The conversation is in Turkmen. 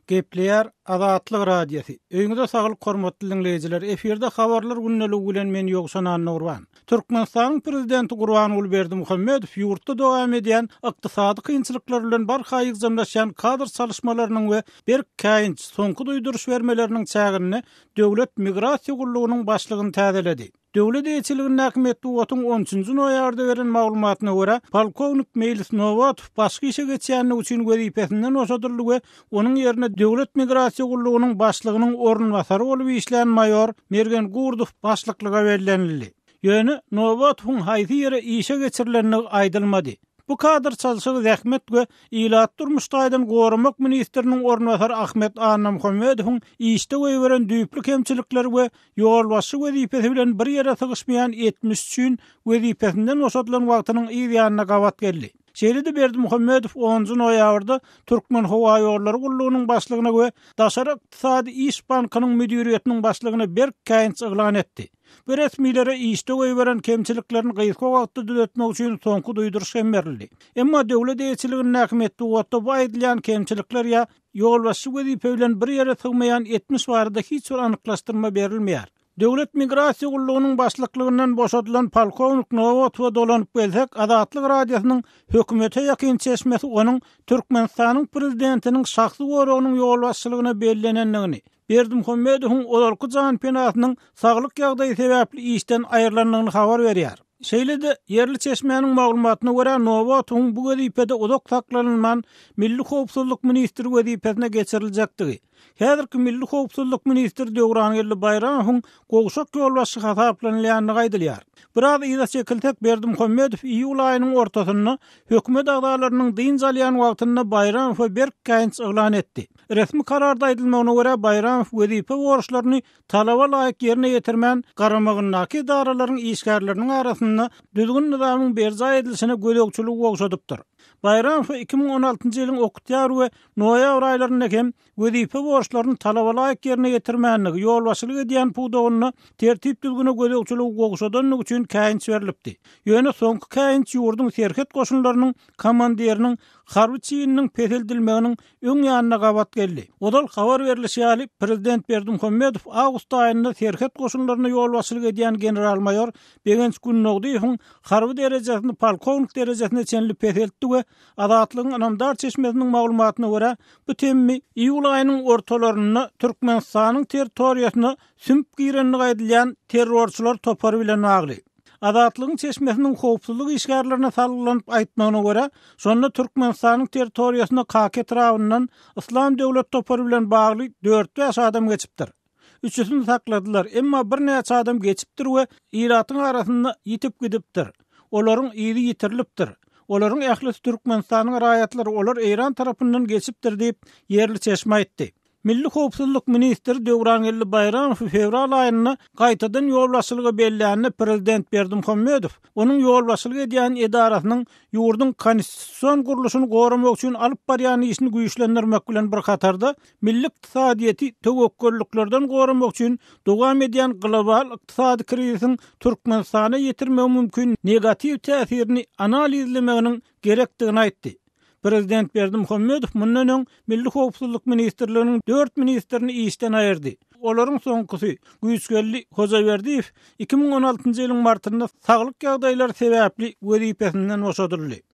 Gepleýär Azatlyk Radiosy. Öýüňize saglyk hormatly diňleýjiler. Efirde habarlar gündeligi bilen men Ýowşan Annagurban. Türkmenistanyň Prezidenti Gurbanguly Berdimuhamedow ýurtda dowam edýän ykdysady kynçylyklar bilen barha ýygjamlaşýan kadr çalyşmalarynyň we berk käýinç, soňky duýduryş bermeleriniň çäginde Döwlet migrasiýa gullugynyň başlygyny täzeledi. Döwlet eýeçiligindäki metbugatyň on üçünji noýabrda beren maglumatyna görä, polkownik Meýlis Nobatow başga işe geçýändigi üçin wezipesinden boşadyldy we onuň ýerine Döwlet migrasiýa gullugynyň başlygynyň orunbasary bolup işlän maýor Mergen Gurdow başlyklyga bellenildi. Ýöne Nobatowyň haýsy ýere işe geçirilendigi aýdylmady. Bu kadr çalşygy zähmet we ilat durmuş taýdan goramak ministriniň orunbasary Ahmet Annamuhammedowyň işde goýberen düýpli kemçilikleri we ýolbaşçy wezipesi bilen bir ýere sygyşmaýan etmiş üçin wezipesinden boşadylan wagtynyň yz ýanyna gabat geldi. Şeýle-de Berdimuhamedow onunjy noýabrda Türkmenhowaýollary gullugynyň başlygyna we Daşary ykdysady iş bankynyň müdiriýetiniň başlygyna berk käýinç yglan etdi. Bu resmilere işde goýberen kemçiliklerini gysga wagtda düzetmek üçin soňky duýduryş hem berildi. Emma döwlet eýeçiligindäki metbugatda bu aýdylýan kemçilikler ýa ýolbaşçy wezipe bilen bir ýere sygmaýan etmiş barada hiç bir anyklaşdyrma berilmeýär. Döwlet migrasiýa gullugynyň başlyklygyndan boşadylan polkownik Nowatowa dolanyp gelsek, Azatlyk Radiosynyň hökümete ýakyn çeşmesi onuň Türkmenistanyň prezidentiniň şahsy goragynyň ýolbaşçylygyna bellenendigini, Berdimuhamedowyň ozalky janpenasynyň saglyk ýagdaýy sebäpli işden aýrylandygyny habar berýär. Şeýle-de, ýerli çeşmäniň maglumatyna görä, Nowatowyň bu wezipede uzak saklanylman, milli howpsuzlyk ministri wezipesine geçiriljekdigi, häzirki milli howpsuzlyk ministri Döwrangeldi Baýramowyň gowşak ýolbaşçy hasaplanylýandygy aýdylýar. Biraz yza çekilsek, Berdimuhamedow iýul aýynyň ortasynda hökümet agzalarynyň dynç alýan wagtynda Baýramowa berk käýinç yglan etdi. Resmi kararda aýdylmagyna görä, Baýramow wezipe borçlaryny talaba laýyk ýerine ýetirmän, garamagyndaky edaralaryň işgärleriniň arasynda düzgün-nyzamyň berjaý edilişine gözegçiligi gowşadypdyr. Baýramowa 2016-njy ýylyň oktýabr we noýabr aýlarynda hem wezipe borçlaryny talaba laýyk ýerine ýetirmändigi, ýolbaşçylyk edýän pudagynda tertip-düzgüne gözegçiligi gowşadandygy üçin käýinç berlipdi. Ýöne soňky käýinç ýurduň serhet goşunlarynyň komandiriniň harby çininiň peseldilmeginiň öň ýanyna gabat geldi. Ozal habar berlişi ýaly, prezident Berdimuhamedow awgust aýynda serhet goşunlaryna ýolbaşçylyk edýän general-maýor Begenç Gündogdyýewiň harby derejesini polkownik derejesine çenli peseltdi we Azatlygyň ynamdar çeşmesiniň maglumatyna görä, bu temmi iýul aýynyň ortalarynda Türkmenistanyň territoriýasyna sümüp girendigi aýdylýan terrorçylar topary bilen bagly. Azatlygyň çeşmesiniň howpsuzlyk işgärlerine salgylanyp aýtmagyna görä, şonda Türkmenistanyň territoriýasyna Kaka etrabyndan Yslam döwlet topary bilen bagly dört-bäş adam geçipdir. Üçüsini sakladylar, emma birnäçe adam geçipdir we ilatyň arasynda ýitip gidipdir. Olaryň yzy ýitirilipdir. Olaryň ählisi Türkmenistanyň raýatlary, olar Eýran tarapyndan geçipdir diýip, ýerli çeşme aýtdy. Milli howpsuzlyk ministri Döwrangeldi Baýramowy fewral aýynda gaýtadan ýolbaşçylyga bellände prezident Berdimuhamedow onuň ýolbaşçylyk edýän edarasynyň ýurduň konstitusion gurluşyny goramak üçin alyp barýan işini güýçlendirmek bilen bir hatarda milli ykdysadyýeti töwekgelliklerden goramak üçin dowam edýän global ykdysady krizisiň Türkmenistana ýetirmegi mümkin negatiw täsirini analizlemeginiň gerekdigini aýtdy. Prezident Berdimuhamedow mundan öň Milli howpsuzlyk ministrliginiň dört ministrini işden aýyrdy. Olaryň soňkusy, Güýçgeldi Hojaberdiýew 2016-njy ýylyň martynda saglyk ýagdaýlary sebäpli wezipesinden boşadyldy.